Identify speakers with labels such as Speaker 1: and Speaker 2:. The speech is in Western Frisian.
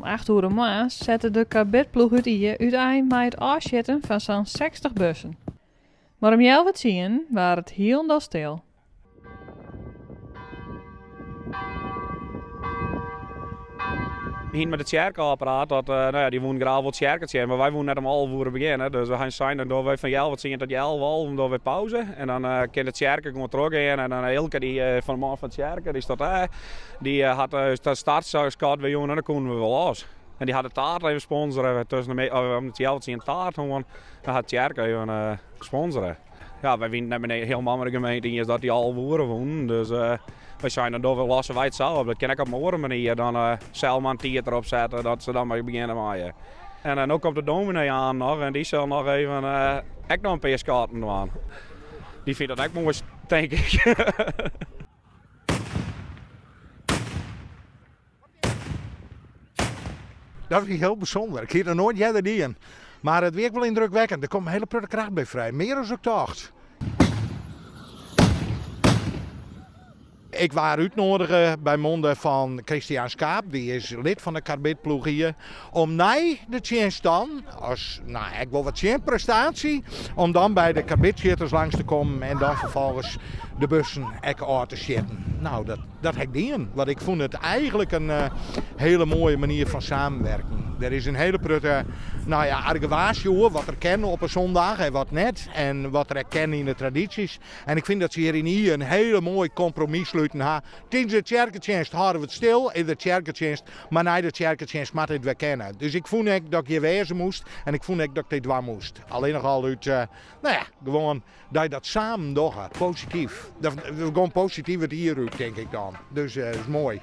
Speaker 1: Om acht oere moarns sette de karbidploech út Ie útein mei it ôfsjitten fan sa'n 60 bussen. Mar om healwei tsienen waard it hielendal stil.
Speaker 2: We hienen mei de tsjerke ôfpraat dat, no ja, dy woenen graach wol tsjerketsjinst, mar wy woenen net om 11 oere begjinne. Dus we hawwe sein, dan dogge wy fan healwei tsien tot healwei alven dogge wy pauze. En dan kin de tsjerke gewoan trochgean. En dan Eelke, dy fan de man fan de tsjerke, dy stiet dêr, dy hat ús ta startskot wer jûn en dan koenen we wol los. En dy hat de taart even sponsore, tusken de, om healwei tsien taart hân, dan hat de tsjerke even sponsore. Ja, wy wienen net mear hielendal mei de gemeente iens dat dy 11 oere woenen. Dus wy seinen, dan dogge we, losse wy it sa op. Dat kin ek op in oare manier. Dan sels mar in tiid derop sette dat se dan mei begjinne meie. En no komt de dominee aan noch en dy sil noch even ek noch in pear skatten dwaan. Dy fynt dat ek moai, tink ik.
Speaker 3: Dat wie hiel bysûnder. Ik hie dat noait earder dien. Mar it wie ek wol yndrukwekkend. Der komt in hiele protte kracht by frij. Mear as ik tocht. Ik waard útnoadige by monde fan Christiaan Schaap, dy is lid fan de karbidploech hjir, om nei de tsjinst dan, as no, ek wol wat tsjinprestaasje, om dan by de karbidsjitters langs te kommen en dan ferfolgens de bussen ek ôf te sjitten. No, dat Dat ha ik dien, want ik fûn it eigenlik in hiele moaie manier fan samenwerken. Der is in hiele protte, no ja, argewaasje oer wat der kin op in zondag en wat net. En wat der ek kin yn de tradities. En ik fyn dat se hjir yn Ie in hiele moai kompromis sluten ha. Tidens de tsjerketsjinst hâlde we it stil, is der tsjerketsjinst, mar nei de tsjerketsjinst moat dit wer kinne. Dus ik fûn ek dat ik hjir wêze moast en ik fûn ek dat ik dit dwaan moast. Allinnich al út, no ja, gewoan Dat je dat samen dogge, posityf. We gean posityf it jier út, tink ik dan. Dus dat is moai.